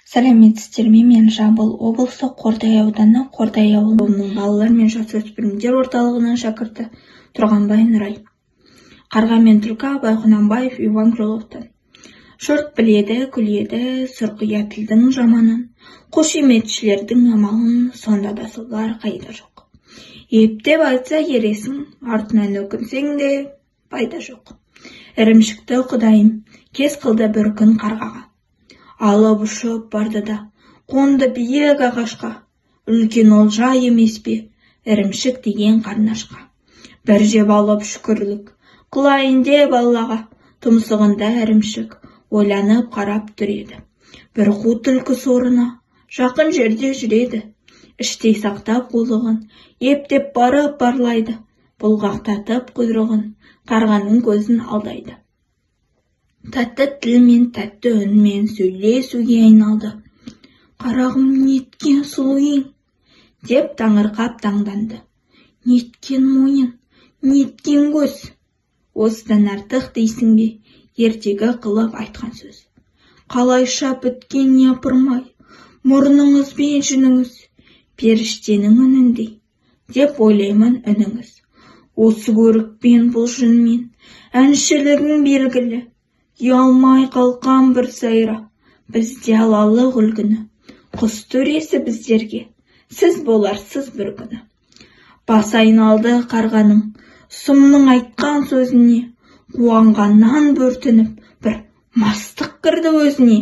Сәлеметсіздер ме? Мен Жамбыл облысы, Қордай ауданы, Қордай ауылының балалар мен жасөспірімдер орталығының шәкірті Тұрғанбай Нұрай. «Қарға мен түлкі», Абай Құнанбаев, Иван Крыловтан. Жұрт біледі, күледі сұрқия тілдің жаманын, қошеметшілердің амалын, сонда да солар қайда жоқ. Ептеп айтса ересің, артынан өкінсең де пайда жоқ. Ірімшікті құдайым кез қылды бір күн қарғаға. Алып ұшып барды да, қонды биік ағашқа. Үлкен олжа емес пе ірімшік деген қарнашқа? Бір жеп алып, шүкірлік қылайын деп Аллаға, тұмсығында ірімшік ойланып қарап тұр еді. Бір қу түлкі сорына жақын жерде жүреді. Іштей сақтап қулығын, ептеп барып барлайды. Бұлғақтатып құйрығын, қарғаның көзін алдайды. Тәтті тілмен, тәтті үнмен сөйлесуге айналды. «Қарағым, неткен сұлу ең!» – деп таңырқап таңданды. «Неткен мойын, неткен көз! Осыдан артық дейсің бе ертегі қылып айтқан сөз? Қалайша біткен, япырмай, мұрныңыз бен жүніңіз періштенің үніндей деп ойлаймын ініңіз. Осы көрікпен, бұл жүнмен әншілігің белгілі. Ұялмай, қалқам, бір сайра, бізде алалық үлгіні. Құс төресі біздерге сіз боларсыз бір күні». Басы айналды қарғаның сұмның айтқан сөзіне. Қуанғаннан бөртініп, бір мастық кірді өзіне.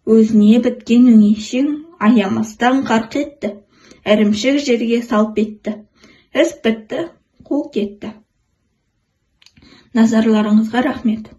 Өзіне біткен өңешең аямастан қарқ етті. Ірімшік жерге салп етті. Іс бітті, қу кетті. Назарларыңызға рахмет.